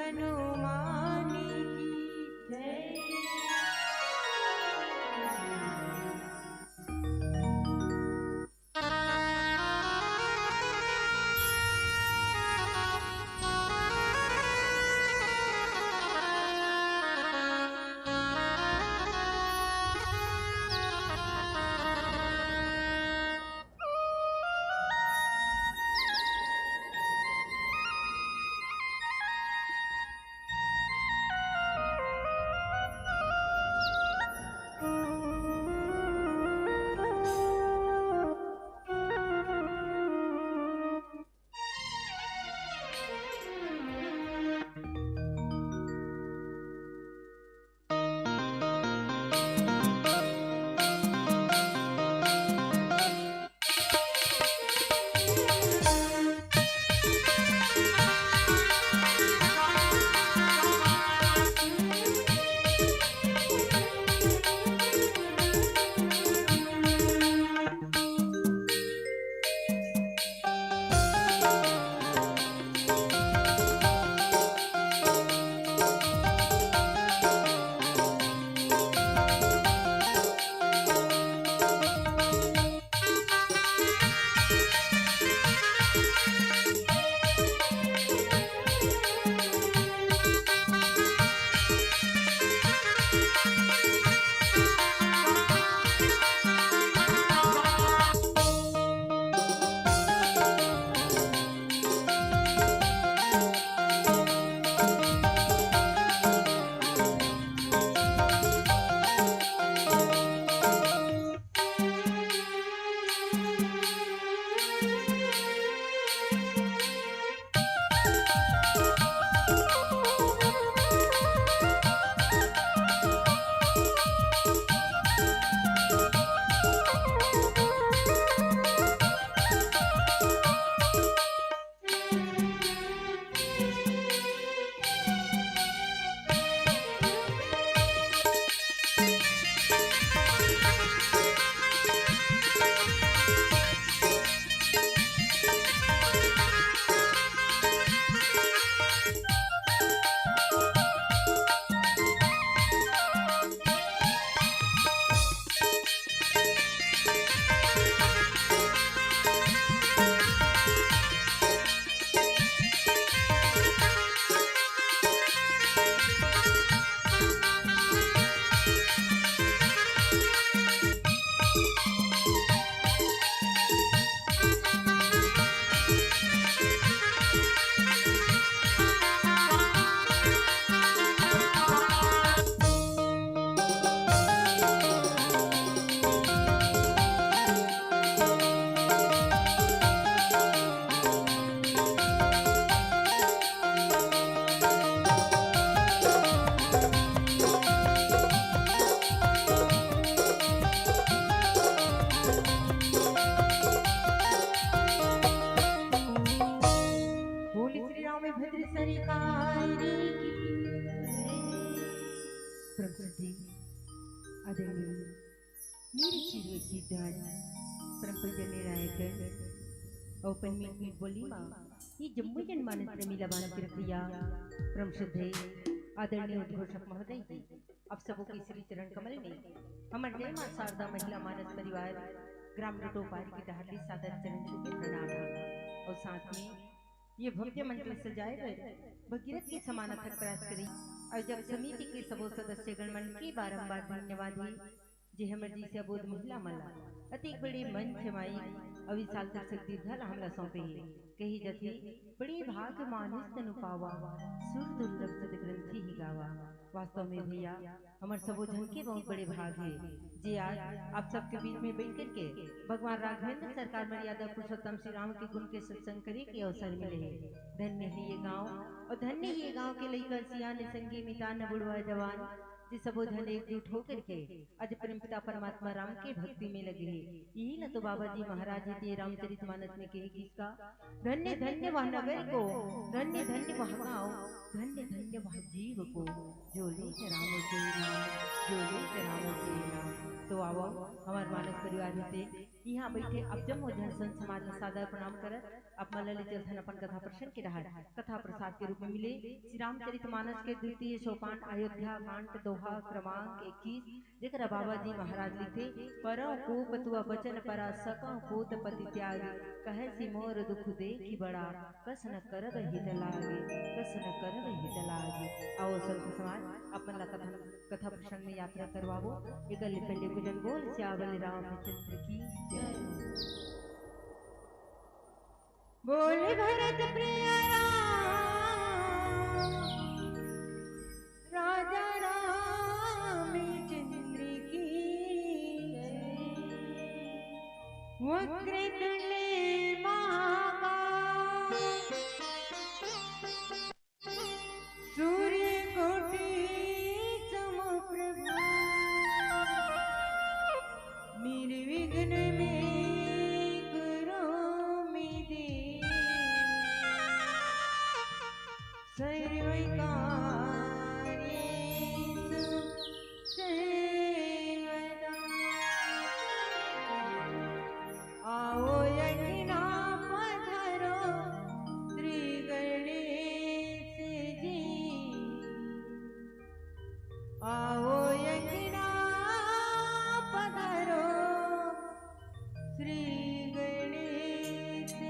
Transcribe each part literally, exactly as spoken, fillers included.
हनुमान की जय। बोल श्री रामभद्र सरकार की जय। प्रभु श्री आदरणीय मेरे चिरवे की दान परम पूजनीय नायक अउ अपन मीठ मीठ बोली मा ये जम्मो जनमानस प्रेमी ला बांध के रखइया परम श्रद्धेय आदरणीय उद्घोषक महोदय जी, आप सबो के श्री चरण कमल में हमर जय मां शारदा महिला मानस परिवार ग्राम डटोपार की डहर ले सादर चरण छू के प्रणाम हे। अउ साथ में ये भव्य मंच सजाए बर भगीरथ के समान अथक प्रयास करी अउ जग समिति के सबो सदस्यगण मन के बारंबार धन्यवाद हे, जे हमर जइसे अबोध महिला मन ला अतेक बड़े मंच माई अउ विशाल दर्शक दीर्घा ला हमला सौंपे हे। कहे जाथे, "बड़े भाग मानुष तनु पावा, सुर दुर्लभ सुध ग्रंथि ही गावा।" वास्तव में भैया, हमर सबो झन के बहुत बड़े भाग हे, जे आज आप सबके बीच में बैठ करके भगवान राघवेंद्र सरकार मर्यादा पुरुषोत्तम श्री राम के गुण के सत्संग करे के अवसर मिले हे। धन्य हे ये गांव अउ धन्य हे ये गांव के लइका सियान संगी मितान बुढ़वा जवान, जे सबो झन एकजुट होकर के आज परमपिता परमात्मा राम के भक्ति में लगे हे। यही ला तो बाबा जी महाराज जी के रामचरित मानस में कहे किसका, "धन्य धन्य वह नगर को, धन्य धन्य वह गांव, धन्य धन्य वह जीव को, जो ले राम के नाम, जो ले राम के नाम।" तो आवो, हमर मानस परिवार हे ते इहां बैठे अब जम्मो झन संत समाज ला सादर प्रणाम करत आप मन ल ले चलथन अपन कथा प्रसंग के डहर। कथा प्रसाद के रूप में मिले श्री रामचरित मानस के द्वितीय सोपान अयोध्या कांड दोहा क्रमांक इक्कीस, जेकरा बाबा जी महाराज लिखे, "परौं कोप तुअ बचन परा, सकौं पूत पति त्यागी, कहेसि मोर दुख देखि बड़ा, कस न करब हित लागे, कस न करब हित लागे।" आओ संत समाज, अपन ला कथा, कथा प्रसंग में यात्रा करवाबो। एकर ले पहले कुछ बोल सियावर रामचंद्र की जय। बोल भरत प्रिय राम, राजा रामचंद्र की जय। वक्रतुंड महाकाय, सूर्यकोटि समप्रभा, निर्विघ्न में करोमि देव, सर्वकार्येषु सर्वदा। आओ अंगना पधारो श्री गणेश जी, आओ अंगना पधारो श्री गणेश जी।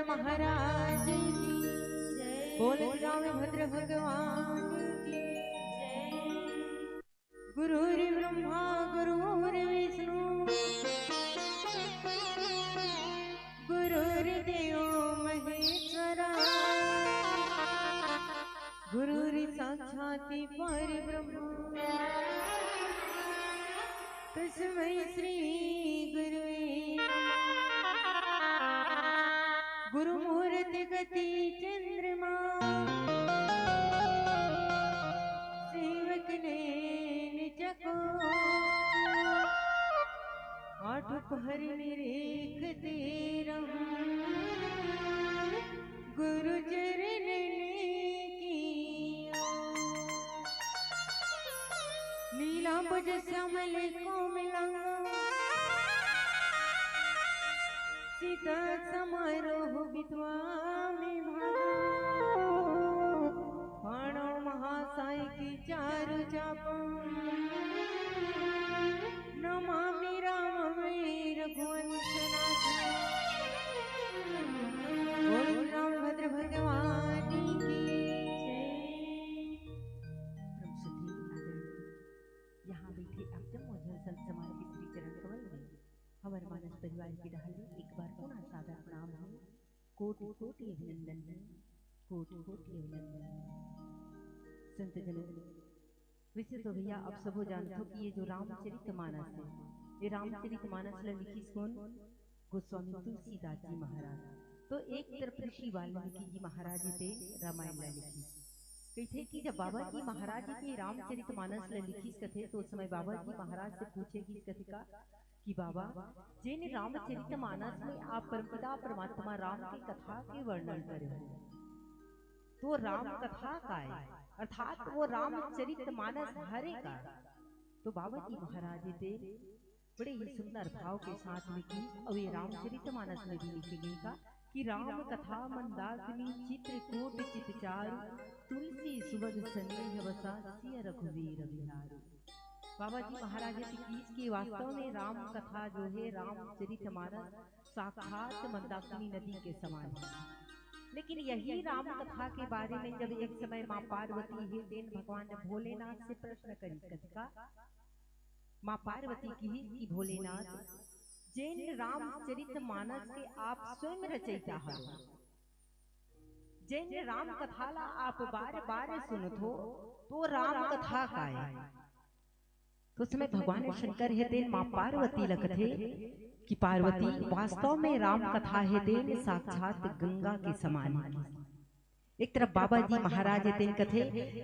महाराज की जय। बोल राम भद्र भगवान की जय। गुरुर्ब्रह्मा गुरुर्विष्णु गुरुर्देव महेश्वरा। गुरुर् साक्षात् परब्रह्म तस्मै श्री गुरुवे नमः। गुरुमूर्ति गति चंद्रमा सेवक नैन चको। आठ पहर निरेखते रहूं गुरु चरणन की। नीलांबुज श्यामल कोमलांग सीता समारोह विद्वान भागा। पाणव महासाय की चारु चापा नमामि राम में रघुवंश नाथा। बोल राम भद्र भगवान की जय। परम श्रद्धेय आदरणीय यहाँ बैठे आप जम्मो झन संत समाज के श्री चरण कमल में हमर मानस परिवार के डहार ले एक बार पुनः सादर प्रणाम हे। कोटि कोटि अभिनंदन हे, कोटि कोटि अभिनंदन हे। संत जनों, वैसे तो भैया आप सबो जानथो कि ये जो रामचरित मानस हे, ये रामचरित मानस ला लिखिस कोन? गोस्वामी तुलसीदास जी महाराज। तो एक तरफ ऋषि वाल्मीकि जी महाराज हे ते रामायण ला लिखिस। कहिथे कि जब बाबा जी महाराज जी के रामचरित मानस ला लिखिस कथे, तो उस समय बाबा जी महाराज से पूछे गिस कथे का कि बाबा, जेन रामचरित मानस में आप परमपिता परमात्मा राम के कथा के वर्णन करे हो, तो राम कथा का हे, अर्थात वो रामचरित मानस हरे का? तो बाबा जी महाराज हे ते बड़े ही सुंदर भाव के साथ लिखिस, अउ ये रामचरित मानस में भी लिखे गे का कि राम कथा मंदाकिनी चित्रकूट चित चारु, तुलसी सुभग सनेह बसा सिय रघुवीर बिहारी। बाबा जी महाराज जी गिस कि वास्तव में राम कथा जो हे, रामचरित मानस साक्षात मंदाकिनी नदी के समान हे। लेकिन यही राम कथा के बारे में जब एक समय माँ पार्वती हे तेन भगवान भोलेनाथ से प्रश्न करिस कथे का, माँ पार्वती किहिस कि भोलेनाथ, जेन रामचरित मानस के आप स्वयं रचयिता हरो, जेन राम कथा ला आप बार बार सुनथो, तो राम कथा का हे? तो उस समय भगवान शंकर हे तेन माँ पार्वती ला कथे कि पार्वती, वास्तव में राम कथा हे तेन साक्षात गंगा के समान हे। एक तरफ बाबा जी महाराज हे तेन कथे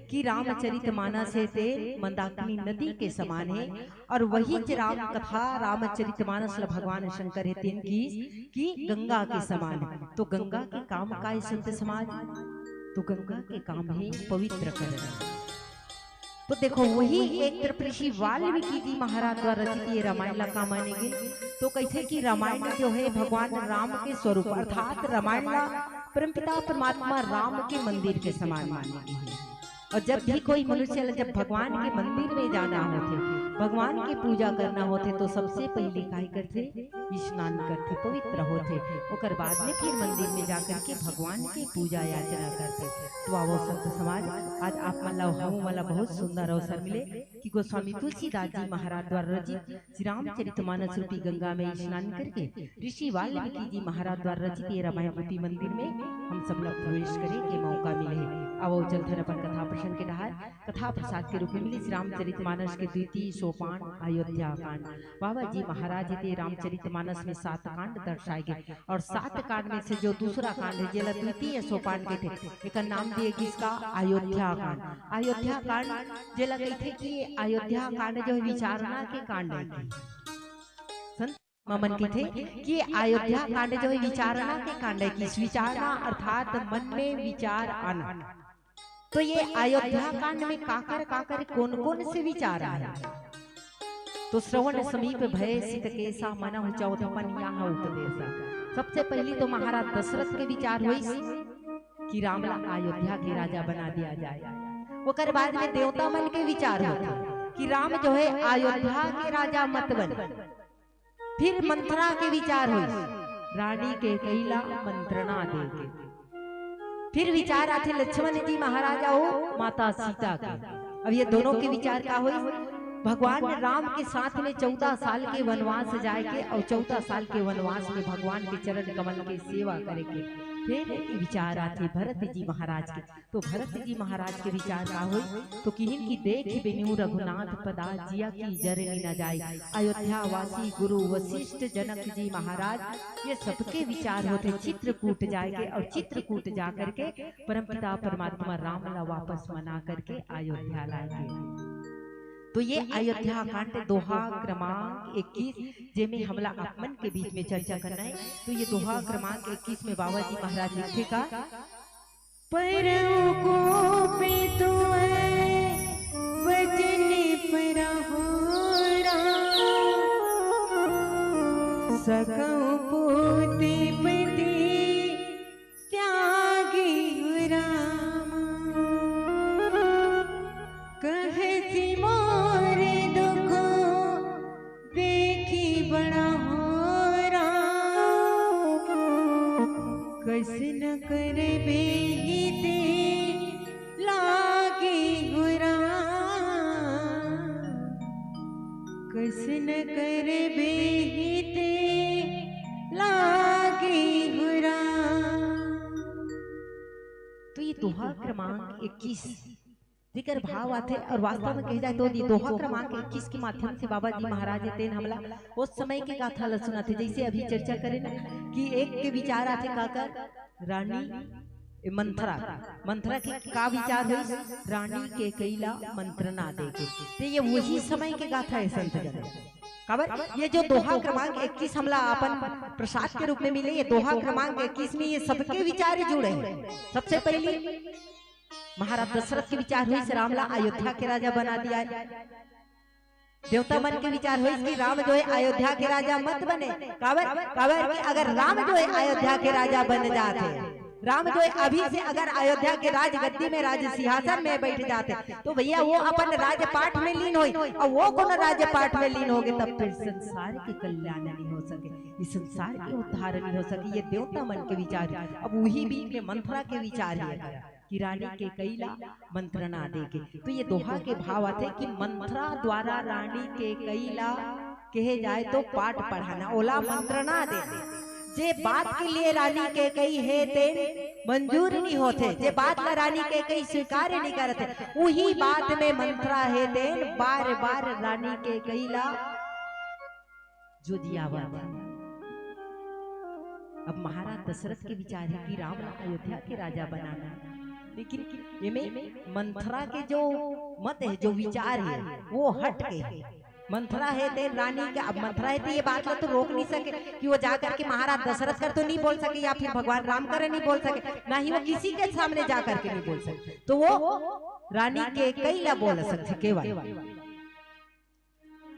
कि रामचरित मानस हे तेन मंदाकिनी नदी के समान हे, अउ वही च राम कथा रामचरित मानस ला भगवान शंकर हे तेन गिस कि गंगा के समान हे। तो गंगा के काम का हे संत समाज? तो गंगा के काम हे पवित्र करना। तो देखो, वही एक तरफ ऋषि वाल्मीकि जी महाराज द्वारा रचित ये रामायण ला का माने गे, तो कहिथे कि रामायण जो हे भगवान राम के स्वरूप, अर्थात रामायण ला परमपिता परमात्मा राम के मंदिर के समान माने गे हे। अउ जब भी कोई मनुष्य ला जब भगवान के मंदिर में जाना होथे, भगवान के पूजा करना होथे, तो सबसे पहिले काय करथे? स्नान करथे, पवित्र होथे, ओकर बाद में फिर मंदिर में जाकर के भगवान के पूजा याचना करथे। तो आवो संत समाज, आज आप मन ला, हमू मन ला बहुत सुंदर अवसर मिले कि गोस्वामी तुलसीदास जी महाराज द्वारा रचित श्री रामचरित मानस रूपी गंगा में स्नान करके ऋषि वाल्मीकि जी महाराज द्वारा रचित ये रामायण रूपी मंदिर में हम सब ला प्रवेश करे के मौका मिले हे। आवो चलथन अपन कथा प्रसंग के डहार। कथा प्रसाद के रूप में मिले श्री रामचरित मानस के द्वितीय सोपान अयोध्या कांड। बाबा जी महाराज जी के रामचरित मानस में सात कांड दर्शाए गे अउ सात कांड में से जो दूसरा कांड हे, जेला द्वितीय सोपान कथे, एकर नाम दिए गिस का अयोध्या कांड। अयोध्या कांड जेला कहिथे कि ये अयोध्या कांड जो हे विचारना के कांड हे। संत मन कहिथे कि ये अयोध्या कांड जो हे विचारना के कांड हे, कि विचारना अर्थात मन में विचार आना। तो ये अयोध्या कांड में काकर काकर कोन कोन से विचार आए? तो श्रवण समीप भए सित केसा, मनहु चौथ पन यहाँ उपदेसा। सबसे पहली तो महाराज दशरथ के विचार होइस कि राम ला अयोध्या के राजा बना दिया जाए। ओकर बाद में देवता मन के विचार होथे कि राम जो हे अयोध्या के राजा मत बन। फिर मंथरा के विचार होइस रानी कैकई ला मंत्रणा दे के। फिर विचार आथे लक्ष्मण जी महाराज अउ माता सीता के। अब ये दोनों के विचार का होई? भगवान राम के साथ में चौदह साल के वनवास जाए के अउ चौदह साल के वनवास में भगवान के चरण कमल के सेवा करे के। फिर विचार आथे भरत जी महाराज के। तो भरत जी महाराज के विचार का होई? तो किहिन कि देख बिनु रघुनाथ पदा जिया की जरनी न जाई। अयोध्या वासी गुरु वशिष्ठ जनक जी महाराज ये सबके विचार होथे चित्रकूट जाए के अउ चित्रकूट जा करके परमपिता परमात्मा राम ला वापस मना करके अयोध्या लाए के। तो ये अयोध्या कांड दोहा क्रमांक इक्कीस, जेमे हमला आप मन के बीच में चर्चा करना है। तो ये दोहा क्रमांक इक्कीस में बाबा जी महाराज लिखे का, परम कोप तुअय बचन परहोरा, सकहु पूत पति त्यागी राम। कहसि मोर दुख देखि बड़ा होरा, कस न करबे हित लागे हो राम, कस न करबे हित लागे हो राम। तो ये दोहा क्रमांक इक्कीस जेकर भाव आथे और वास्तव में कहे जाए तो ये दोहा क्रमांक इक्कीस के माध्यम से बाबा जी महाराज तेन हमला उस समय के गाथा ला सुनाथे, जैसे अभी चर्चा करे ना कि एक के विचार आथे काकर रानी ए मंथरा, मंथरा के का विचार होइस? रानी कैकई ला मंत्रणा दे के। ते ये वही समय के गाथा है संत जन। काबर ये जो दोहा क्रमांक इक्कीस हमला अपन प्रसाद के रूप में मिले, ये दोहा क्रमांक इक्कीस में ये सबके विचार जुड़े हैं। सबसे पहली महाराज दशरथ के विचार होइस राम ला अयोध्या के राजा बना दिया है। देवता मन के विचार होइस कि राम जो है अयोध्या के राजा मत बने। काबर, काबर कि अगर राम जो है अयोध्या के राजा बन जाथे, राम जो है अभी से अगर अयोध्या के राजगद्दी में, राज सिंहासन में बैठ जाथे, तो भैया वो अपन राजपाट में लीन होई, और वो कोनो राजपाट में लीन होगे तब फिर संसार के कल्याण नहीं हो सके, इस संसार के उद्धार नहीं हो सके। ये देवता मन के विचार। अब वही बीच में मंथरा के विचार ये कि रानी कैकई ला मंत्रणा दे के। तो ये दोहा के भाव आथे कि मंथरा द्वारा रानी कैकई ला कहे जाए तो पाठ पढ़ाना, ओला मंत्रणा देना। जे बात के लिए रानी कैकई हे तेन मंजूर नहीं होथे, जे बात ला रानी कैकई स्वीकार नहीं करथे, वही बात में मंथरा हे तेन बार बार रानी कैकई ला जो जियावत। अब महाराज दशरथ के विचार है कि राम ला अयोध्या के राजा बनाना, लेकिन एमे मंथरा के जो मत है, जो विचार है, वो हट के है। मंथरा है ते रानी के, अब मंथरा है ते ये बात ला तो रोक नहीं सके कि वो जा करके महाराज दशरथ कर तो नहीं बोल सके या फिर भगवान राम कर नहीं बोल सके, ना ही वो किसी के सामने जा करके नहीं बोल सके। तो वो रानी कैकई ला बोल सकथे केवल।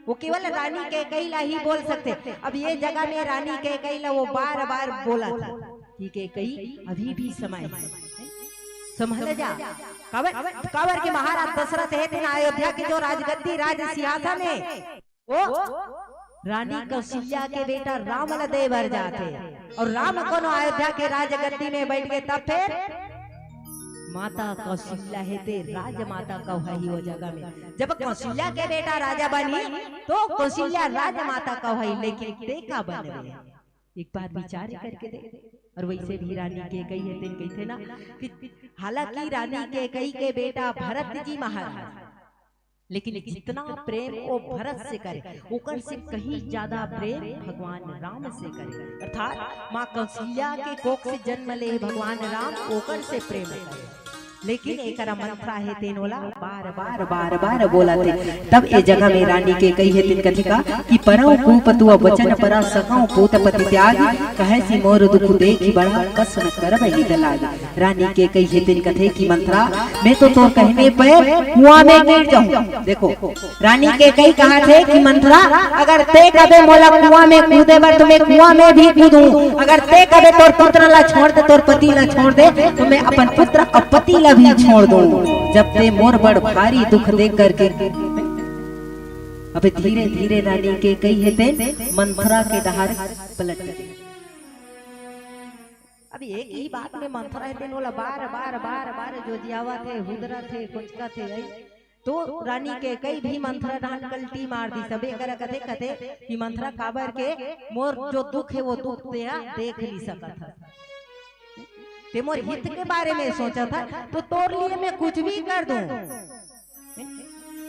वो केवल रानी कैकई ला ही बोल सकथे। अब ये जगह में रानी कैकई ला वो बार बार बोलथे कि कैकई अभी भी समय है, संभल जा। काबर, काबर के महाराज दशरथ हे तेन अयोध्या के जो राजगद्दी, राज सिंहासन है, वो रानी कौशल्या के बेटा राम ला दे बर जाथे, और राम कोनो अयोध्या के राजगद्दी में बैठ के तब फिर माता कौशल्या हे ते राजमाता कहवाही वो जगह में। जब कौशल्या के बेटा राजा बनी तो कौशल्या राजमाता कहवाही, लेकिन ते का बनबे? एक बार विचार करके दे। और वैसे भी रानी कैकई हे तेन कहिथे ना कि हालांकि रानी कैकई के बेटा भरत जी महाराज, लेकिन जितना प्रेम वो भरत से करे, ओकर से कहीं ज्यादा प्रेम भगवान राम से करे। अर्थात माँ कौशल्या के कोख से जन्म ले भगवान राम, ओकर से प्रेम करे। लेकिन एकरा मंथरा हे तेन ओला बार बार बार बार बोलथे। तब ए जगह में रानी कैकई हे तेन कथे का कि परम कुप तुअय बचन परा, सकहु पूत पति त्यागी, कहसि मोर दुख देखि बड़ा, कस न करबे हित लागी। रानी कैकई हे तेन कथे कि मंथरा, मैं तो तोर कहे में पैर कुआं में गिर जाहूं। देखो, रानी कैकई कहथे कि मंथरा, अगर ते कबे मोला कुआं में कूदे बर तो मैं कुआं में भी कूदूं, अगर ते कबे तोर पुत्र ला छोड़ दे, तोर पति ला छोड़ दे, तो मैं अपन पुत्र और पति ला भी छोड़ दूं। जब ते मोर बड़ भारी दुख देख करके। अबे धीरे धीरे रानी कैकई हे तेन मंथरा के डहार पलट गे। अब एक ही बात में मंथरा हे, तेन ओला बार बार बार बार जोजियावत हे, हुदरत हे, कोचकत हे, अई तो रानी कैकई भी मंथरा डाहन कल्टी मार दिस। अब ए करा कथे, कथे कि मंथरा, काबर के मोर जो दुख हे वो दुख तेहा देख नी सकत हस, ते मोर हित के बारे में सोचत हस, तो तोर लिए मैं कुछ भी कर दूं,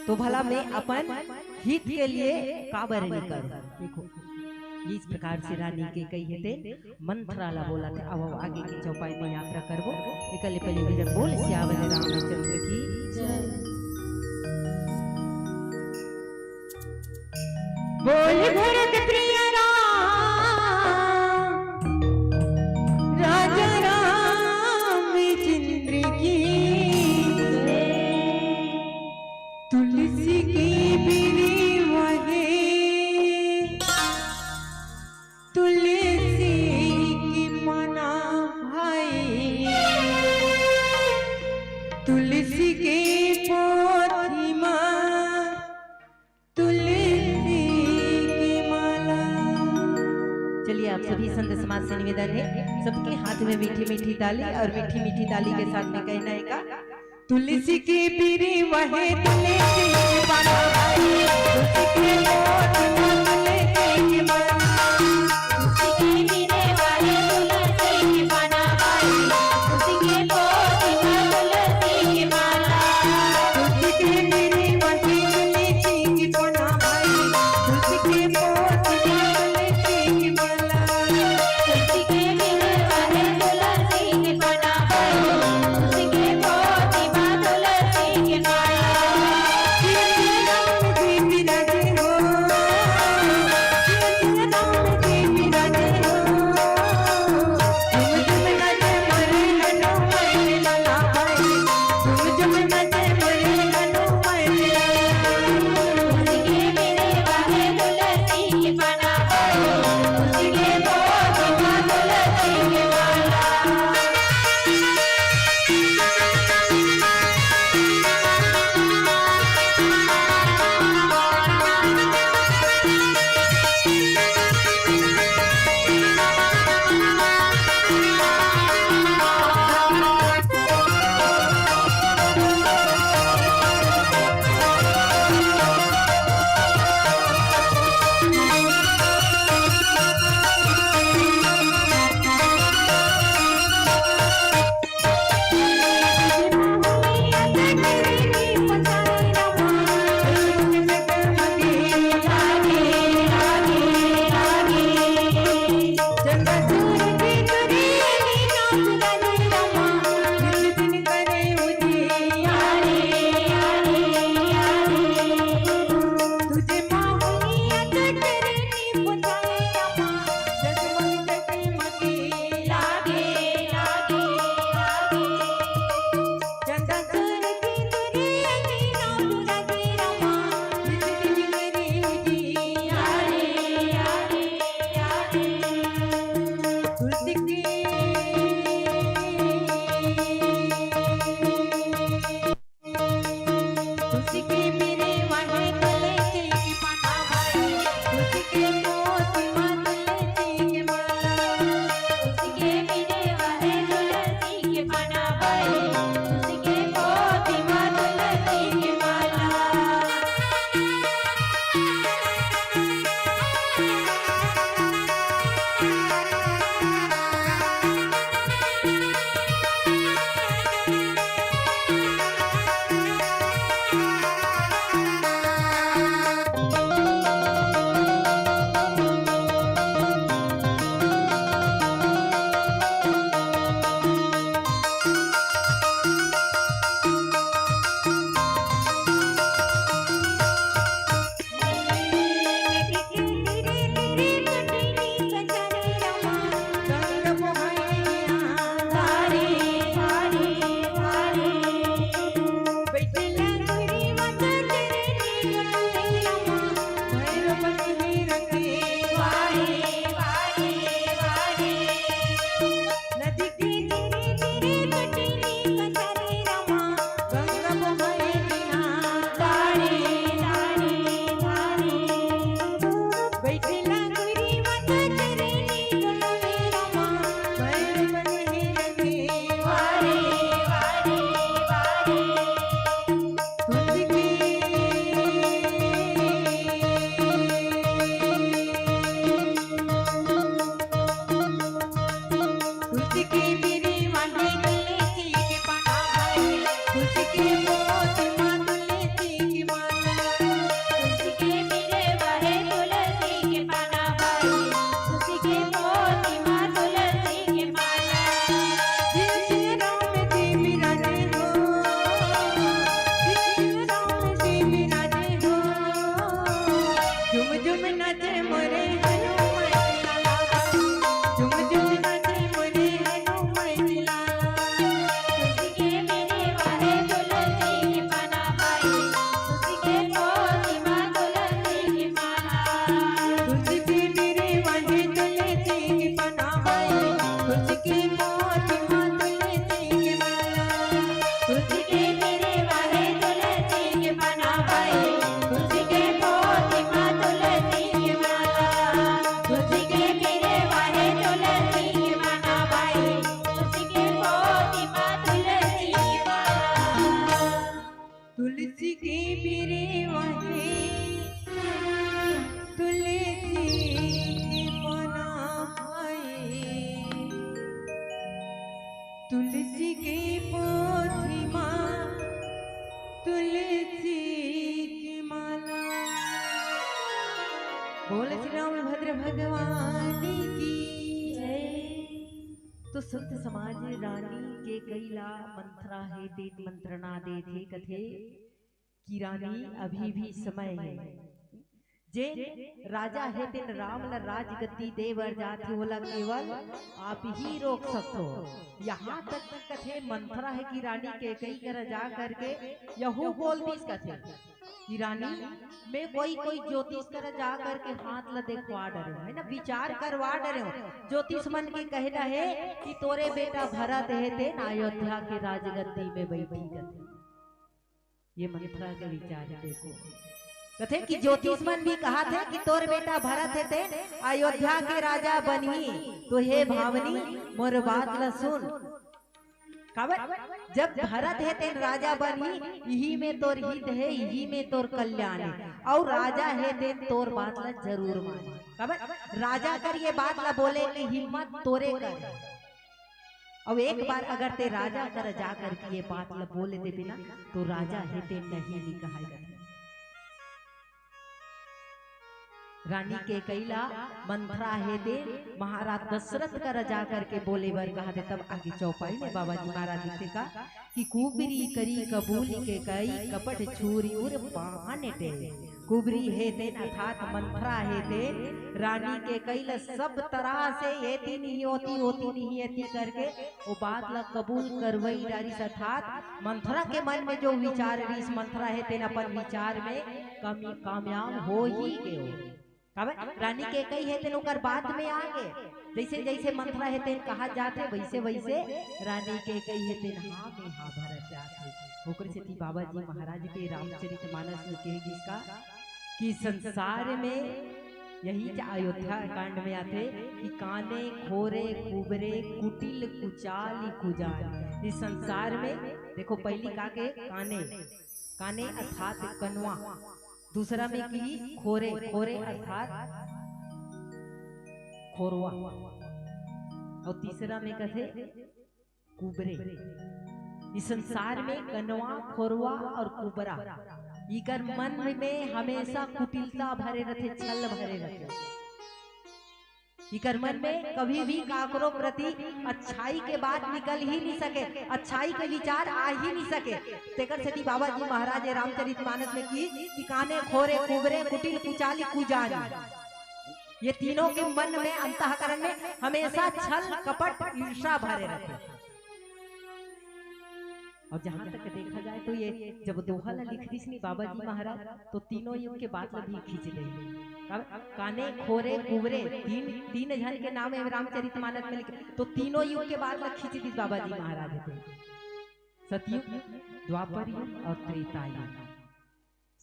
तो भला मैं अपन हित के लिए काबर नी करूं। देखो, इस प्रकार से रानी कैकई हे ते मंथरा ला बोलथे। अब आगे के चौपाई में यात्रा करबो। एकर ले पहले भैया बोल सियावर रामचंद्र की जय। बोल भरत प्रिय राम, राजा रामचंद्र की जय। तुलसी के बिरिवा हे, तुलसी के पना भाई, तुलसी के पोथी मा, तुलसी के माला। चलिए, आप सभी संत समाज से निवेदन है, सबके हाथ में मीठी मीठी ताली और मीठी मीठी ताली के साथ में कहना है का, तुलसी के बिरिवा हे, तुलसी के पना भाई, तुलसी के पोथी मा, तुलसी के माला। तुलसी के बिरिवा हे, तुलसी के पना भाई, तुलसी के पोथी मा, तुलसी के माला। तुलसी के बिरिवा हे, तुलसी के पना भाई, तुलसी के पोथी मा, तुलसी के माला। तुलसी के बिरिवा हे, तुलसी के पना भाई, तुलसी के पोथी मा, तुलसी के माला। भगवान की जय। तो संत समाज, रानी केकई ला मंथरा हे तेन मंत्रणा देथे, कथे कि रानी, अभी भी समय हे। जेन राजा हे तेन राम ला राजगद्दी दे बर जाथे, ओला केवल आप ही रोक सकथो। यहाँ तक कि कथे मंथरा हे कि रानी केकई करा जा करके यहू बोल दिस कथे कि रानी, मैं कोई कोई ज्योतिष करा जा करके हाथ ला देखवा डरे हूँ, है ना, विचार करवा डरे हूँ। ज्योतिष मन के कहना हे कि तोरे बेटा भरत हे तेन अयोध्या के राजगद्दी में बैठी कथे। ये मंथरा के विचार हे, देखो। कथे कि ज्योतिष मन भी कहा थे कि तोर बेटा भरत हे तेन अयोध्या के राजा बनही। तो हे भावनी, मोर बात ला सुन। काबर? जब भरत हे तेन राजा बनही, इही में तोर हित हे, इही में तोर कल्याण हे। अउ राजा हे तेन तोर बात ला जरूर मानही। काबर? राजा कर ये बात ला बोले के हिम्मत तोरे कर। अउ एक बार अगर ते राजा कर जा करके ये बात ला बोले देबे ना, तो राजा हे तेन नहीं निकहाय करथे। रानी केकई ला मंथरा हे तेन महाराज दशरथ करा जा करके बोले बर कहा थे। तब आगे चौपाई में बाबा जी महाराज लिखे का कि कुबरी करी कबूली केकई, कपट छुरी उर पाहन टेई। कुबरी हे तेन अर्थात मंथरा हे तेन रानी केकई ला सब तरह से एती नहीं ओती, ओती नहीं एती करके वो बात ला कबूल करवई डारिस। अर्थात मंथरा के मन में जो विचार रिस, मंथरा हे तेन अपन विचार में कामयाब हो ही गे। काबर? रानी केकई हे तेन ओकर बात में आ गे। जैसे जैसे मंथरा हे तेन कहा जाथे, वैसे वैसे रानी केकई हे तेन हाँ में हाँ भरत जाथे। ओकर सेती बाबा जी महाराज के रामचरित मानस में कहे गिस का कि संसार में, यही च अयोध्या कांड में आथे कि काने खोरे कुबरे कुटिल कुचाली कुजान। इस संसार में देखो, पहली का के काने, काने अर्थात कनवा, दूसरा में की खोरे, खोरे अर्थात खोरवा, और तीसरा में कथे कुबरे। इस संसार में कनवा, खोरवा और कुबरा, इकर मन में हमेशा कुटिलता भरे रथे, छल भरे रथे। इकर मन में कभी भी काकरो प्रति अच्छाई के बात निकल ही नहीं सके, अच्छाई के विचार आ ही नहीं सके। तेकर सेती बाबा जी महाराज रामचरित मानस में की कि काने खोरे कुबरे कुटिल कुचाली कुजानी, ये तीनों के मन में, अंतःकरण में हमेशा छल, कपट, ईर्षा भरे रहथे। और जहां तक देखा जाए तो ये जब दोहा ला लिख दिस नी बाबा जी महाराज, तो तीनों युग के बात ला भी खींच दे। अब काने खोरे कुबरे तीन, तीन झन के नाम हे रामचरित मानस में लिखे, तो तीनों युग के बात ला खींच दिस बाबा जी महाराज हे। सतयुग, द्वापर युग और त्रेता युग।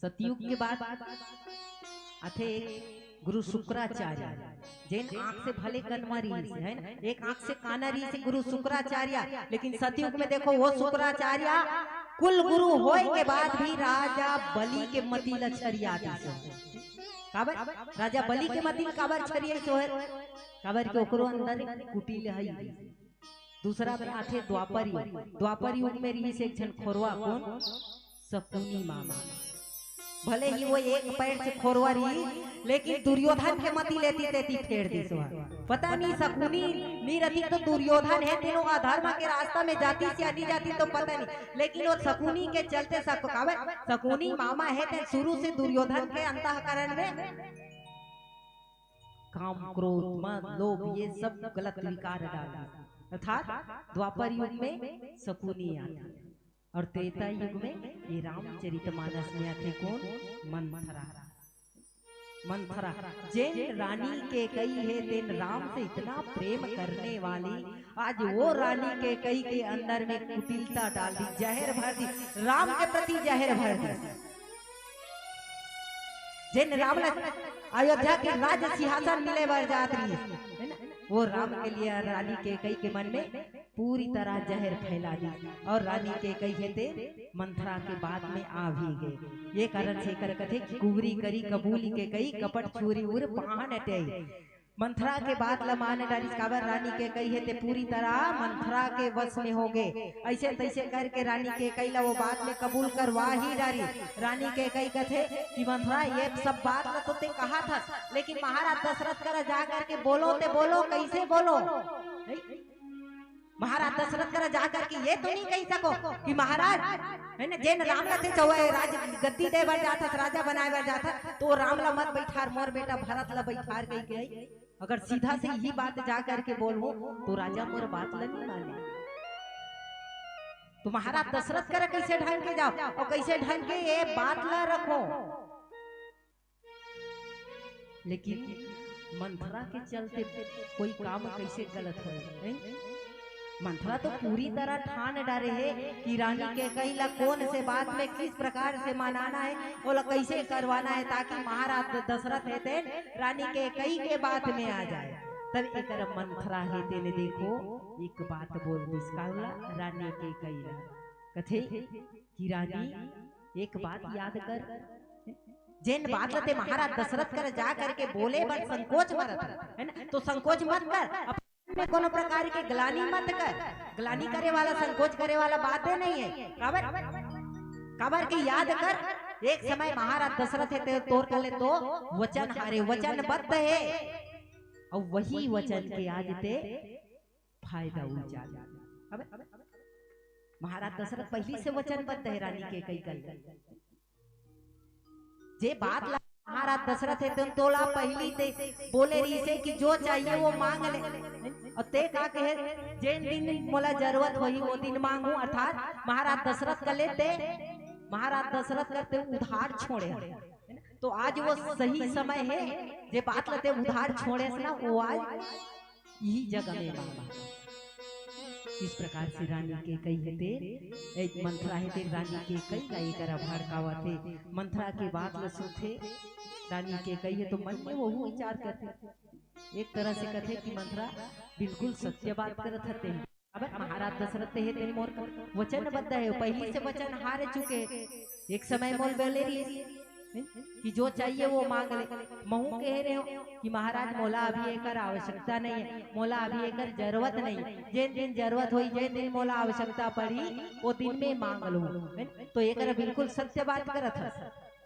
सतयुग के बाद आथे गुरु शुक्राचार्य, जेन आंख से भले कनवा रिहिस, है ना, एक आंख से काना रिहिस गुरु शुक्राचार्य, लेकिन सतयुग में देखो वो शुक्राचार्य कुल गुरु होय के बाद भी राजा बलि के मति ल छरिया दिस। काबर? राजा बलि के मति ल काबर छरिया सो है? काबर के ओकरो अंदर कुटिल है। दूसरा में आथे द्वापर युग। द्वापर युग में रिहिस एक झन खोरवा, कोन? सकुनी मामा। भले ही वो एक पैर से खोरवा रिहिस, लेकिन दुर्योधन के मति ल एती तेती फेर दिस। पता नहीं सकुनी नी रहती तो दुर्योधन हे तेनो अधर्म के रास्ता में जातिस या नी जातिस तो पता नहीं, लेकिन वो सकुनी के चलते सक-, काबर? सकुनी मामा हे ते शुरू से दुर्योधन के अंतःकरण में काम, क्रोध, मद, लोभ, ये सब गलत विकार डाल दिस। अर्थात द्वापर युग में सकुनी आथे और त्रेता युग में ये रामचरित मानस में आथे कोन? मंथरा। मंथरा, जेन रानी केकई हे तेन राम से इतना प्रेम करने वाली, आज वो रानी केकई के अंदर में कुटिलता डाल दिस, जहर भर दिस, राम के प्रति जहर भर दिस। जेन राम ला अयोध्या के राज सिंहासन मिले बर जात रिहिस, है ना? वो राम के लिए रानी केकई के मन में पूरी तरह जहर फैला दिस और रानी केकई हे तेन मंथरा के बात में आ भी गे। ये कारण से एकर कथे कि कुबरी करी कबूली केकई, कपट छुरी उर पाहन टेई। मंथरा के बात ल मान डारिस, काबर रानी कैकई हे ते पूरी तरह मंथरा के वश में हो गे। अइसे तइसे करके रानी कैकई ल वो बात में कबूल करवा ही डारिस। रानी कैकई कथे कि मंथरा, ये सब बात ल तो ते कहाथस, लेकिन महाराज दशरथ करा जा करके बोलो ते बोलो, कइसे बोलो? महाराज दशरथ करा जा करके ये तो नहीं कहि सको कि महाराज, है ना, जेन राम ल ते चौवा राज गद्दी दे बर जाथस, राजा बनाए बर जाथस, तो राम ल मत बैठार, मोर बेटा भरत ल बैठार कहि के। अगर सीधा से यही बात जा करके बोलहूं तो राजा मोर बात ल नहीं माने। तो महाराज दशरथ करा कइसे ढंग के जाओ और कइसे ढंग के ये बात ल रखो। लेकिन मंथरा के चलते कोई काम कइसे गलत होय, हैं? मंथरा तो पूरी तरह ठान डारे हे कि रानी कैकई ला कोन से बात में किस प्रकार से मनाना हे, ओला कइसे करवाना हे, ताकि महाराज दशरथ हे तेन रानी कैकई के बात में आ जाए। तब एकर मंथरा हे तेने देखो, एक बात बोल दिस, काला रानी कैकई ला कथे कि रानी, एक बात याद कर, जेन बात ल ते महाराज दशरथ करा जा करके बोले बर संकोच मरत हस, है ना, तो संकोच मत कर, अपन में कोनो प्रकार के ग्लानि मत कर। ग्लानि करे वाला, संकोच करे वाला बाते नहीं है। काबर, काबर के याद कर, एक समय महाराज दशरथ हे ते तोर कले तो वचन हारे, वचनबद्ध हे, और वही वचन के आज ते फायदा उठा। अब महाराज दशरथ पहिली से वचनबद्ध हे रानी कैकई करा। जे बात ला महाराज दशरथ हे तेन तोला पहिली ते बोले रिहिसे कि जो चाहिए वो मांग ले। और ते का कहे, जेन दिन मोला जरूरत होही वो दिन मांगू, अर्थात महाराज दशरथ कले ते, महाराज दशरथ करा ते उधार छोड़े। तो आज वो सही समय हे, जे बात ल ते उधार छोड़ेस ना, वो आज यही जगह में मांगा। इस प्रकार से रानी कैकई हे ते, एक मंथरा हे ते रानी कैकई ला एकरा भड़कावत हे। मंथरा के बात ल सुनथे रानी कैकई हे तो मन में वहू विचार करथे, एक तरह से कथे कि मंथरा बिल्कुल सत्य बात करत हते। अब महाराज दशरथ हे ते मोर वचनबद्ध हे, पहिली से वचन हारे चुके। एक समय मोला बोले रिहिस कि जो चाहिए वो मांग ले। महू कहे रहेंव कि महाराज मोला अभी एकर आवश्यकता नहीं है, मोला अभी एकर जरूरत नहीं। जेन दिन जरूरत होही, जेन दिन मोला आवश्यकता पड़ही, वो दिन में मांग लूं। तो एकर बिल्कुल सत्य बात करत हस।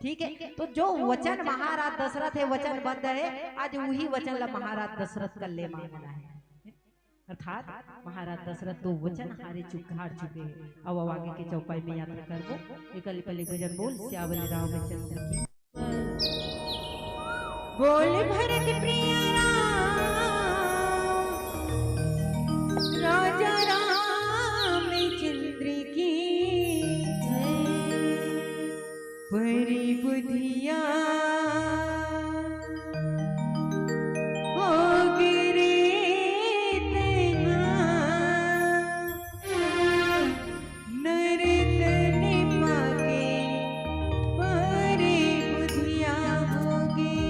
ठीक है, तो जो वचन महाराज दशरथ हे, वचनबद्ध हे, आज वही वचन ला महाराज दशरथ कले मांगना हे। अर्थात महाराज दशरथ तो वचन हारे चुक, हार चुके हे। अब, अब आगे के चौपाई में यात्रा करबो। एकर ले पहले भजन बोल, सियावर रामचंद्र की। बोल भरत प्रिय राम, राजा रामचंद्र की जय। परी बुधिया हो गिरे तेना, नर तन पाके परी बुधिया होगे।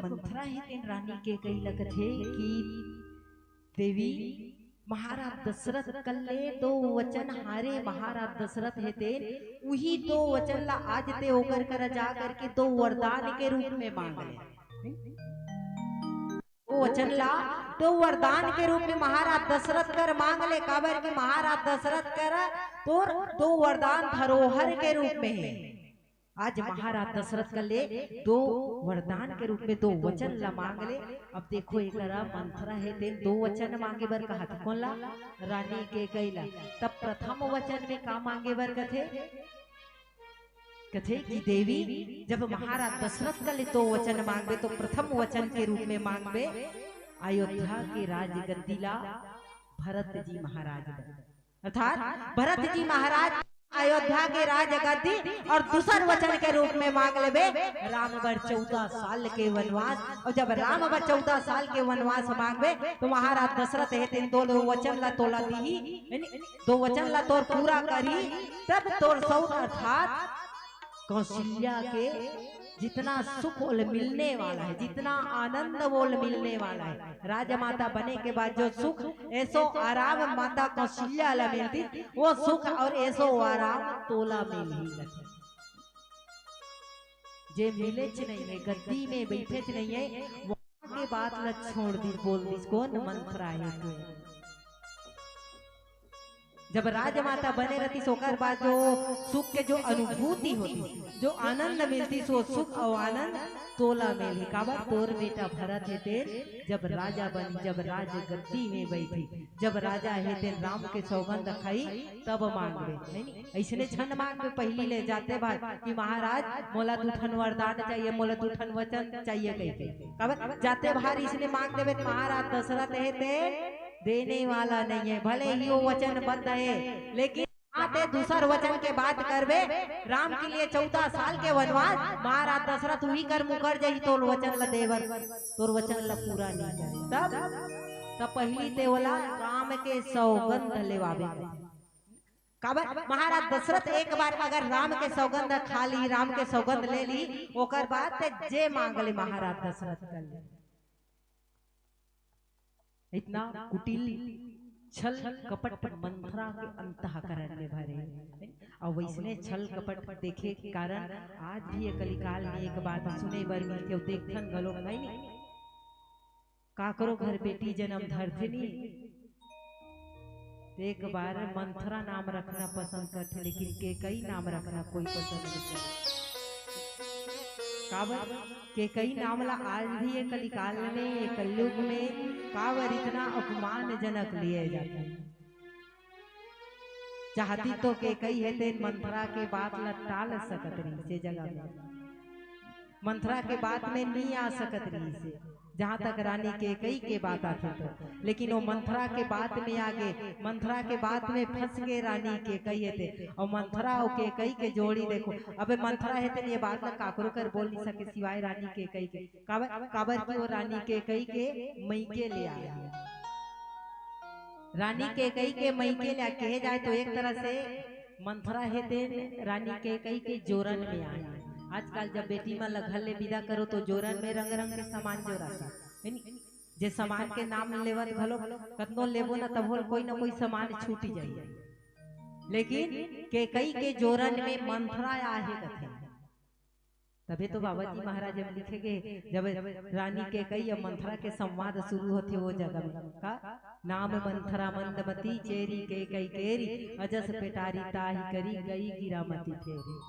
मंथरा हे तेन रानी केकई ल कथे कि देवी, महाराज दशरथ कल्ले दो वचन हारे, महाराज दशरथ हे तेन उही दो वचन ला आज ते ओकर करा जा करके दो वरदान के रूप में मांग ले। वो वचन ला तो वरदान के रूप में महाराज दशरथ कर मांग ले, काबर के महाराज दशरथ कर तोर दो वरदान धरोहर के रूप में हे। आज महाराज दशरथ कल्ले दो वरदान के रूप में दो वचन ला मांग ले। अब देखो, एकरा मंथरा हे तेन दो वचन मांगे बर कहा थे। कोन ला? रानी केकई ला। तब प्रथम वचन में का मांगे बर कथे? कथे कि देवी, जब महाराज दशरथ कल्ले दो वचन मांगबे तो प्रथम वचन के रूप में मांगबे अयोध्या के राजगद्दी ला भरत जी महाराज बर, अर्थात भरत जी महाराज अयोध्या के राजगद्दी, और दूसर वचन के रूप में मांग लेबे राम बर चौदह साल के वनवास। और जब राम बर चौदह साल के वनवास मांगबे तो महाराज दशरथ हे तेन दो, दो वचन ला तोला दीही, यानी दो वचन ला तोर पूरा करी, तब तोर सौत अर्थात कौशल्या के जितना सुख ओल मिलने वाला है, जितना आनंद ओल मिलने वाला है, राजमाता बने के बाद जो सुख, ऐसो आराम माता कौशल्या ला मिलती, वो सुख और ऐसो आराम तोला मिलही। जे मिलेच नहीं है, गद्दी में बैठेच नहीं है, वहां के बात ला छोड़ दी, बोल दी, कोन मंथरा है तू? जब राजमाता बने रहती, ओकर बाद जो सुख के जो अनुभूति होती, जो आनंद मिलती, सो सुख और आनंद तोला मिलही। काबर? तोर बेटा भरत हे तेन जब राजा बनी, जब राजगद्दी में बैठी, जब राजा हे तेन राम के सौगंध खाई, तब मांगबे, है नी? ऐसने झन मांगबे पहली ले जाते भाई कि महाराज, मोला दू ठन वरदान चाहिए, मोला दू ठन वचन चाहिए कह के। काबर? जाते भार इसने मांग देबे तो महाराज दशरथ हे तेन देने वाला नहीं है, भले ही वो वचनबद्ध है, लेकिन आते दूसर वचन के बात करबे, राम के लिए चौदह साल के वनवास, महाराज दशरथ उही कर मुकर जही तोर वचन ला देवर, तोर वचन ला पूरा नहीं करे। तब, तब पहली ते ओला राम के सौगंध लेवाबे। काबर? महाराज दशरथ एक बार अगर राम के सौगंध खा ली, राम के सौगंध ले ली, ओकर बाद ते जे मांग ले महाराज दशरथ कर ले। इतना कुटिल, छल कपट मंथरा के अंतःकरण में भरे। और वैसने छल कपट देखे के कारण आज भी ये कलिकाल में एक बात सुने बर मिलथे, देखथन घलो, है नी? काकरो घर बेटी जन्म धरथे नी, तो एक बार मंथरा नाम रखना पसंद करथे, लेकिन केकई नाम रखना कोई पसंद नहीं करथे। काबर? केकई नाम ला आज भी ये कलिकाल में, ये कलयुग में काबर इतना अपमानजनक लिए जाथे? चाहती तो केकई हे तेन मंथरा के बात ला टाल सकत रहिसे, जगह में मंथरा के बात में नी आ सकत रहिसे। जहां तक रानी केकई के बात आथे तो, लेकिन वो मंथरा के बात में आगे, मंथरा के बात में फंस के रानी केकई हे तेन, और मंथरा और केकई के जोड़ी देखो। अबे मंथरा हे तेन ये बात ला काकरो कर बोल नहीं सके सिवाय रानी केकई के। काबर, काबर कि वो रानी केकई के मइके ले आए हे। रानी केकई के मइके ले आए, कहे जाए तो एक तरह से मंथरा हे तेन रानी केकई के जोरन में आए। आजकल जब बेटी मन ला घर ले विदा करो तो जोरन में रंग रंग के सामान जोराथे, है नी? जे सामान के नाम लेवत घलो कतनो लेबो ना तभो कोई ना कोई सामान छूट जाई, लेकिन केकई के जोरन में मंथरा आहे कथे। तभे तो बाबा जी महाराज जब लिखे गे, जब रानी केकई अउ मंथरा के संवाद शुरू होथे वो जगह में, का नाम मंथरा मंदमती, चेरी केकई केरी, अजस पेटारी ताहि करी, गई गिरा मती फेरी।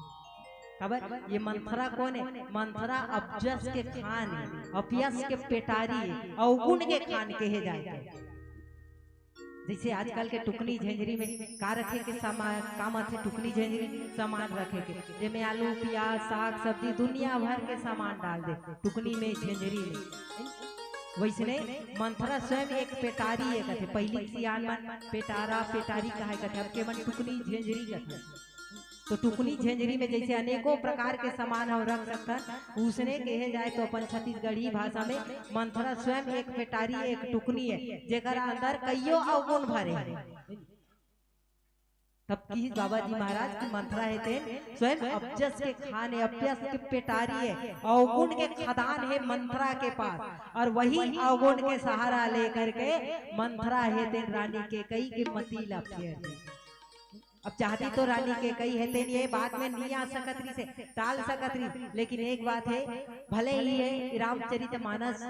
काबर ये मंथरा कोन हे? मंथरा अपजस के खान हे, अपयस के पेटारी हे, अवगुण के खान कहे जाए। जैसे आजकल के टुकनी झेंझरी में का रखे के सामान, काम आथे टुकनी झेंझरी, सामान रखे के, जेमे आलू, प्याज, साग, सब्जी, दुनिया भर के सामान डाल दे टुकनी में, झेंझरी में। वैसने मंथरा स्वयं एक पेटारी हे कथे। पहली सियान मन पेटारा, पेटारी कहाय कथे, अब के मन टुकनी झेंझरी कथे। तो टुकनी झेंझरी में जैसे अनेकों प्रकार के सामान हम रख सकथन, उसने कहे जाए तो अपन छत्तीसगढ़ी भाषा में मंथरा स्वयं एक पेटारी, एक टुकनी हे, जेकर अंदर कइयो अवगुण भरे हे। तब किहिस बाबा जी महाराज कि मंथरा हे तेन स्वयं अबजस के खान हे, अबजस के पेटारी हे, अवगुण के खदान हे मंथरा के पास, और वही अवगुण के सहारा लेकर के मंथरा हे तेन रानी केकई के मति ला फेर दे। अब चाहती तो रानी केकई हे तेन ये बात में नहीं आ सकत रहिस हे, टाल सकत रहिस, लेकिन एक बात हे, भले ही ये रामचरित मानस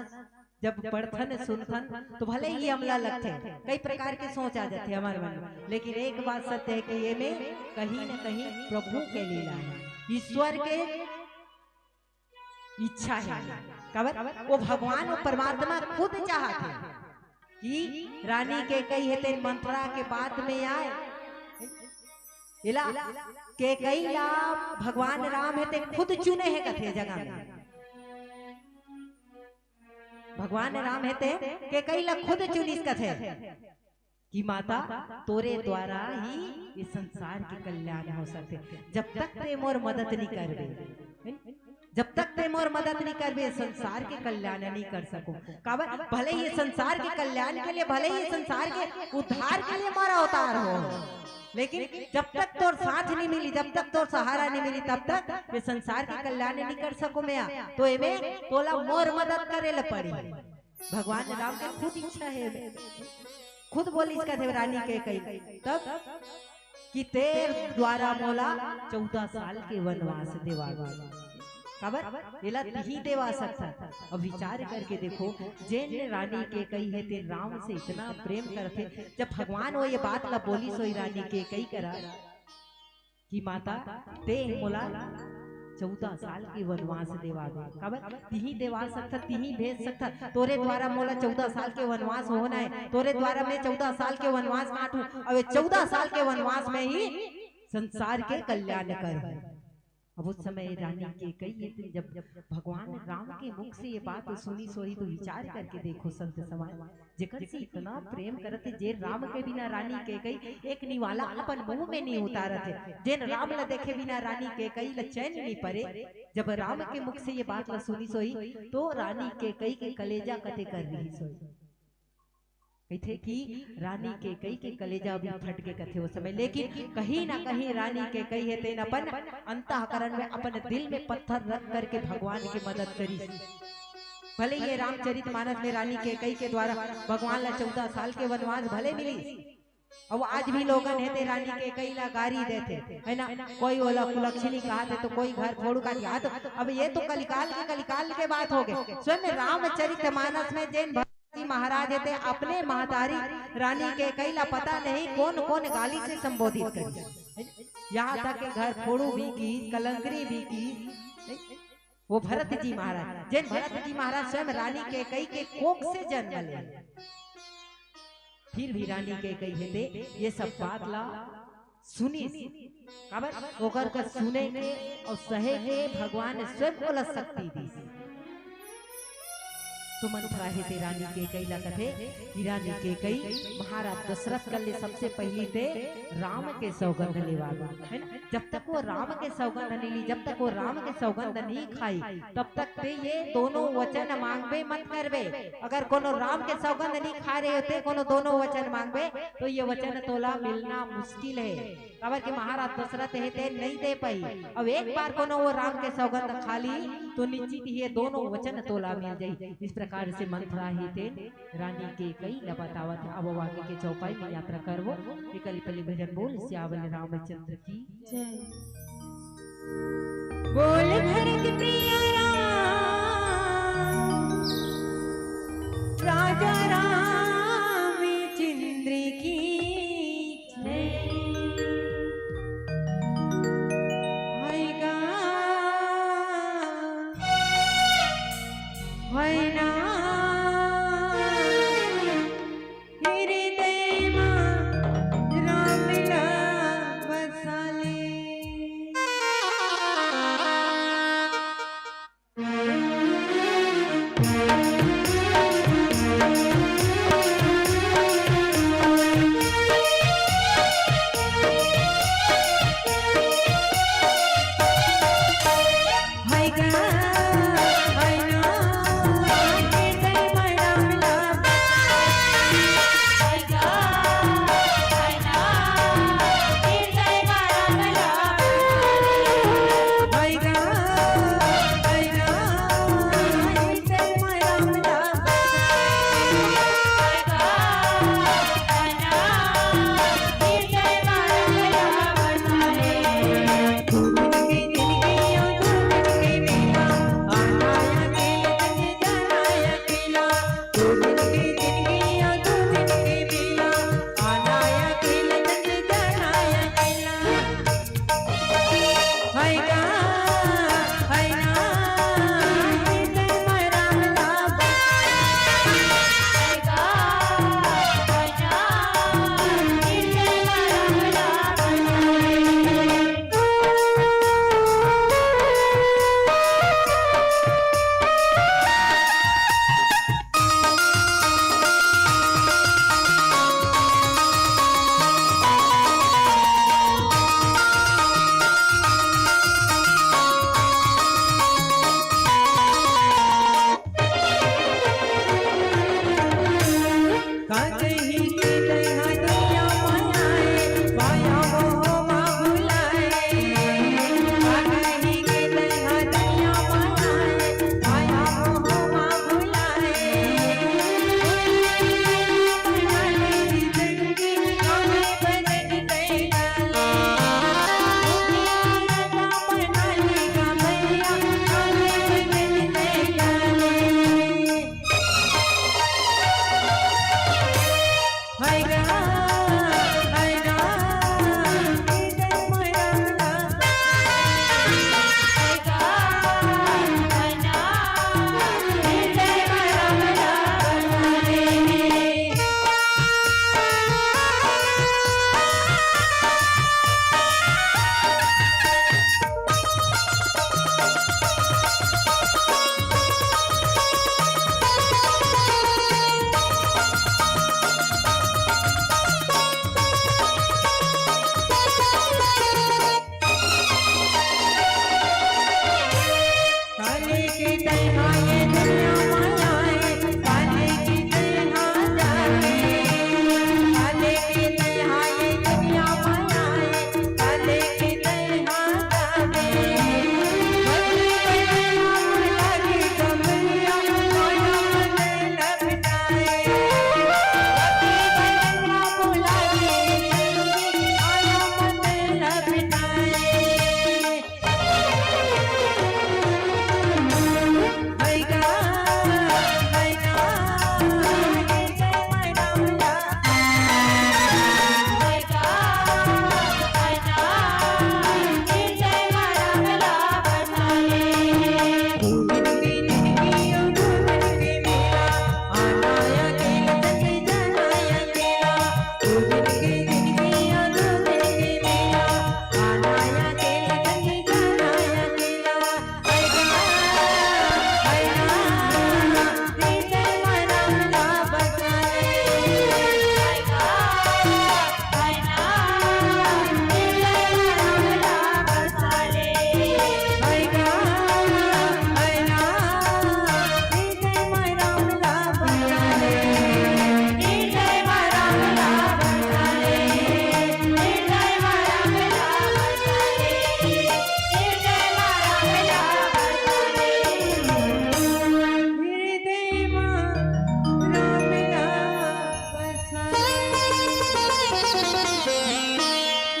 जब पढ़थन सुनथन तो भले ही हमला लगथे, कई प्रकार के सोच आ जाथे हमर मन में, लेकिन एक बात सत्य हे कि ये में कहीं न कहीं प्रभु के लीला हे, ईश्वर के इच्छा हे। काबर वो भगवान, वो परमात्मा खुद चाहत हे कि रानी केकई हे तेन मंथरा के बात में आए, एला केकई ला भगवान राम हे ते खुद चुने हे कथे जगह में। भगवान राम हे ते केकई ला खुद चुनिस कथे कि माता तोरे द्वारा ही ये संसार के कल्याण हो सकथे। जब तक ते मोर मदद नहीं करबे, जब तक ते मोर मदद नहीं करबे, संसार के कल्याण नहीं कर सको। काबर भले ये संसार के कल्याण के लिए, भले ये संसार के उद्धार के लिए मोर अवतार हो, लेकिन जब तक तोर साथ नहीं मिली, जब तक तोर सहारा नहीं मिली, तब तक ये संसार के कल्याण नहीं कर सको मैं। तो एमे तोला मोर मदद करे ला पड़ी। भगवान राम के खुद इच्छा हे, खुद बोलिस कथे रानी केकई तब कि तेर द्वारा मोला चौदह साल के वनवास देवा गे। काबर एला तिही देवा सकथस। अब विचार करके देखो, जेन रानी केकई हे तेन राम से इतना प्रेम करथे, जब भगवान वो ये बात ला बोलिस होही रानी केकई करा कि माता ते मोला चौदह साल के वनवास देवा गे। काबर तिही देवा सकथस, तिही भेज सकथस। तोरे द्वारा मोला चौदह साल के वनवास होना हे, तोरे द्वारा मैं चौदह साल के वनवास काटूं, अब ये चौदह साल के वनवास में ही संसार के कल्याण कर। अब उस समय रानी केकई हे तेन जब भगवान राम के मुख से ये बात सुनिस होही तो विचार करके देखो संत समाज, जेकर से इतना प्रेम करत हे, जेन राम के बिना रानी केकई एक निवाला अपन मुंह में नहीं उतारत हे, जेन राम ला देखे बिना रानी केकई ला चैन नहीं परे। जब राम के मुख से ये बात ला सुनिस होही तो रानी केकई के कलेजा कते कर रहिस होही। कहिथे कि रानी केकई के कलेजा भी फट के कथे ओ समय, लेकिन कहीं ना कहीं रानी केकई हे तेन अपन अंतःकरण में, अपन दिल में पत्थर रख करके भगवान के मदद करिस। भले ये रामचरित मानस में रानी केकई के द्वारा भगवान ला चौदह साल के वनवास भले मिलिस, अउ आज भी लोगन हे ते रानी केकई ला गारी देथे, है ना? कोई ओला कुलक्षणी कहाथे तो कोई घर फोड़ू कहाथे। हाँ, तो अब ये तो कलिकाल के, कलिकाल के बात हो गे। स्वयं रामचरित मानस में जेन भरत जी महाराज हे ते अपने महतारी रानी केकई ला पता नहीं कौन कौन गाली से संबोधित करिस। यहाँ तक के घर फोड़ू भी किहिस, कलंकरी भी किहिस। वो भरत जी महाराज, जेन भरत जी महाराज स्वयं रानी केकई के कोख से जन्म ले, फिर भी रानी केकई हे ते ये सब बात ला सुनिस। काबर ओकर का सुने के अउ सहे के भगवान स्वयं ओला शक्ति दिस। तो मंथरा हे ते रानी केकई ला कथे कि रानी केकई, महाराज दशरथ कर ले सबसे पहली ते राम के सौगंध लेवा गे, है ना? जब तक वो राम के सौगंध नहीं ली, जब तक वो राम के सौगंध नहीं खाई, तब तक ते ये दोनों वचन मांगबे मत करबे। अगर कोनो राम के सौगंध नहीं खा रहे होते, कोनो दोनों वचन मांगबे, तो ये वचन तोला मिलना मुश्किल हे। काबर कि महाराज दशरथ हे ते नहीं दे पाही। अब एक बार कोनो वो राम के सौगंध खा ली, तो निश्चित ही ये दोनों वचन तोला मिल जाही। इस प्रकार से मंथरा हे ते रानी केकई ला बतावत हे। अब आगे के चौपाई में यात्रा करबो। ये कली पली भजन बोल सियावल रामचंद्र की जय। बोल भरत प्रिय राम, राजा रामचंद्र की जय। होय गा, होय ना, हृदय मा राम ला बसा ले। का कही के तैं हा दुनिया म आए, माया मोह मा भुलाए। का कही के तैं हा दुनिया म आए, माया मोह मा भुलाए।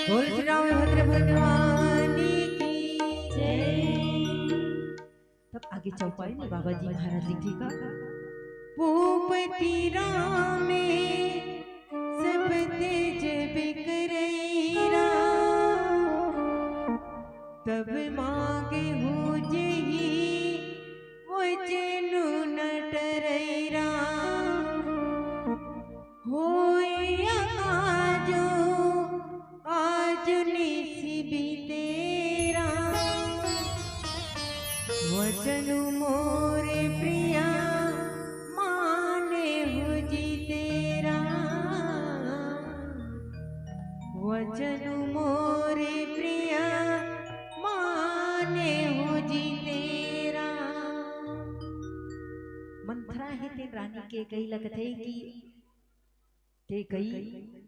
बोल श्री रामभद्र भगवान की जय। तब आगे चौपाई में बाबा जी महाराज जी का, भूपति राम सब तेज बिकरई राम, तब मांग हो जही वचनु न टरई राम। होय आजो, आज निसि बीते राम। वचन मोर प्रिया माने हो जी तेरा। वचन मोर प्रिया माने हो जी तेरा। मंथरा हे तेन रानी केकई ल कथे कि केकई,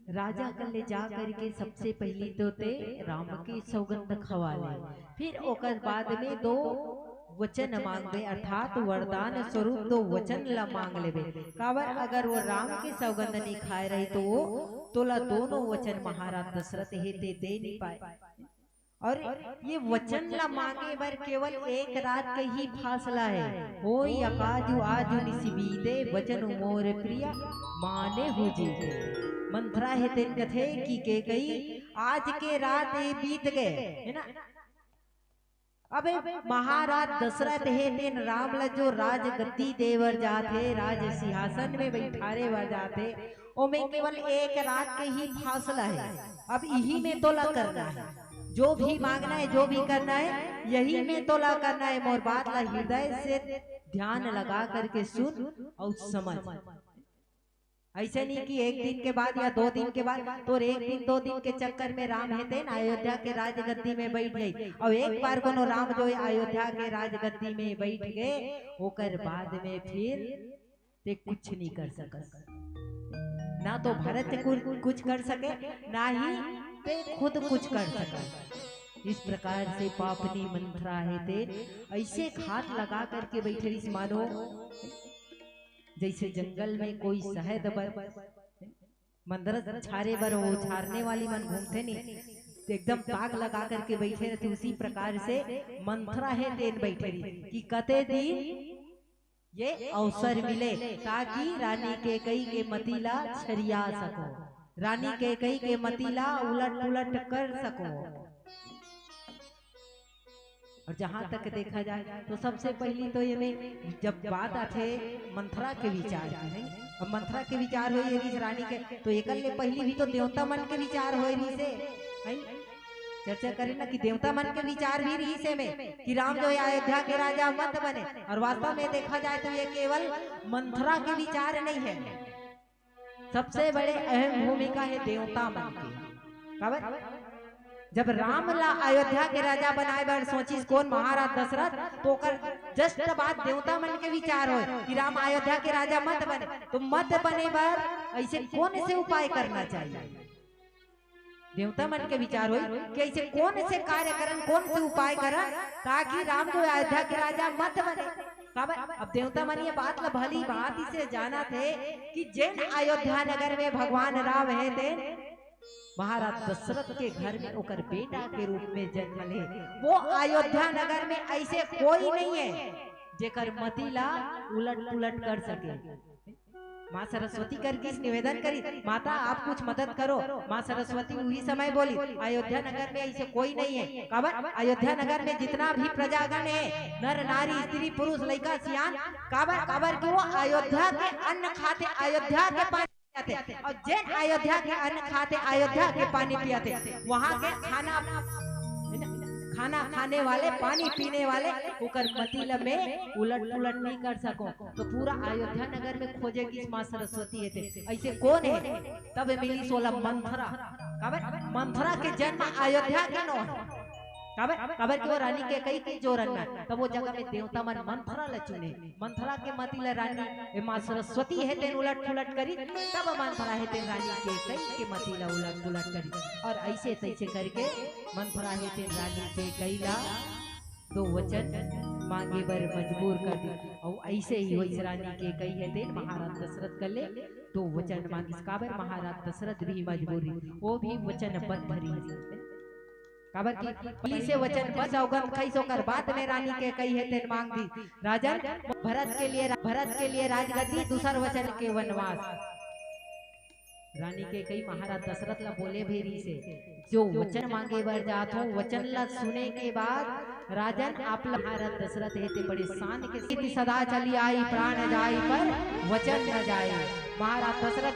राजा कर ले जा करके सबसे पहली तो ते राम के सौगंध खवा ले, फिर ओकर बाद में दो वचन मांगबे, अर्थात वरदान स्वरूप दो वचन ला मांग लेबे। काबर अगर वो राम के सौगंध नहीं खाए रही तो वो तोला दोनों वचन महाराज दशरथ हे ते दे नहीं पाए। और ये वचन ला मांगे बर केवल एक रात के ही फासला है। होय अकाजु आजु निसि बीते, वचन मोर प्रिया माने हो जीते। मंथरा हे तेन कथे कि केकई आज के रात ये बीत गए, है ना? अबे महाराज दशरथ हे तेन राम ला जो राजगद्दी देवर जात हे, राज सिंहासन में बैठारे बर जात हे, ओमे केवल एक रात के ही फासला है। अब इही में तोला करना है, जो भी मांगना है, जो भी करना है, यही में तोला करना है। मोर बात ला हृदय से ध्यान लगा करके सुन और समझ। ऐसे नहीं कि एक दिन के बाद या दो दिन के बाद, तोर एक दिन दो दिन के चक्कर में राम हे तेन अयोध्या के राजगद्दी में बैठ गई, और एक बार कोनो राम जो है अयोध्या के राजगद्दी में बैठ गए, ओकर बाद में फिर ते कुछ नहीं कर सकस। ना तो भरत कुछ कर सके, ना ही ते खुद कुछ कर सके। इस प्रकार से पापनी मंथरा हे ते ऐसे घात लगा करके बैठे रहिस, मानो जैसे जंगल में कोई शहद बर मंदरस छारे बर, वो छारने वाली मन घूमथे नी, एकदम ताक लगा करके बैठे रहिथे, उसी प्रकार से मंथरा हे तेन बैठे रहिस कि कते दिन ये अवसर मिले ताकि रानी कैकई के मति ला छरिया सको, रानी कैकई के मति ला उलट पुलट कर सको। और जहां तक देखा जाए तो सबसे पहली तो ये में जब बात आथे मंथरा के विचार की, नहीं? अब मंथरा के विचार होय ये रहिस रानी के, तो एकर ले पहली भी तो देवता मन के विचार होय रहिस हे, नहीं? चर्चा करेन ना कि देवता मन के विचार भी रहिस हे में कि राम जो हे अयोध्या के राजा मत बने, और वास्तव में देखा जाए तो ये केवल मंथरा के विचार नहीं है, सबसे बड़े अहम भूमिका हे देवता मन के। काबर? जब राम ला अयोध्या के राजा बनाए बर सोचिस कोन, महाराज दशरथ, तो ओकर just बाद देवता मन के विचार होय कि राम अयोध्या के राजा मत बने, तो मत बने बर ऐसे कौन से उपाय करना चाहिए? देवता मन के विचार होय कि ऐसे कौन से कार्य करन, कौन से उपाय करन ताकि राम जो अयोध्या के राजा मत बने। काबर? अब देवता मन ये बात ला भली भांति से जानथे कि जेन अयोध्या नगर में भगवान राम हे तेन महाराज दशरथ के घर में ओकर बेटा के रूप में जन्म ले, वो अयोध्या नगर में ऐसे कोई नहीं है जेकर मति ला उलट पुलट कर सके। माँ सरस्वती कर किस निवेदन करी, माता आप कुछ मदद करो। माँ सरस्वती उही समय बोली, अयोध्या नगर में ऐसे कोई नहीं है। काबर? अयोध्या नगर में जितना भी प्रजागण है, नर नारी स्त्री पुरुष लइका सियान, काबर? काबर कि वो अयोध्या के अन्न खाथे, अयोध्या के पानी पियाथे, और जेन अयोध्या के अन्न खाथे, अयोध्या के पानी पियाथे, वहाँ के खाना, खाना खाने वाले, पानी पीने वाले ओकर मति ल में उलट पुलट नहीं कर सको। तो पूरा अयोध्या नगर में खोजे किस माँ सरस्वती हे ते, ऐसे कौन है? तब मिली सोला मंथरा। काबर? मंथरा के जन्म अयोध्या के नोहे। काबर? काबर कि वो रानी कैकई के जोरन में, तब वो जगह में देवता मन मंथरा ल चुने। मंथरा के मति ल रानी ए माँ सरस्वती हे तेन उलट पुलट करी, तब मंथरा हे तेन रानी कैकई के मति ल उलट पुलट करी। और ऐसे तैसे करके मंथरा हे तेन रानी कैकई ला दो वचन मांगे बर मजबूर कर दी। और ऐसे ही वैसे रानी कैकई हे तेन महाराज दशरथ कर ले दो वचन मांगिस। काबर? महाराज दशरथ भी मजबूर रहिस, वो भी वचनबद्ध रहिस। काबर कि पहली से वचन पर सौगंध खाइस, ओकर बाद में रानी कैकई हे तेन मांग दी, राजन, भरत के लिए, भरत के लिए राजगद्दी, दूसर वचन के वनवास। रानी कैकई महाराज दशरथ ला बोले भी रहिस हे, जो वचन मांगे बर जात हो, वचन ला सुने के बाद राजन आप ला महाराज दशरथ हे ते बड़े शान के स्थिति सदा चली आई, प्राण जाई पर वचन न जाए। महाराज दशरथ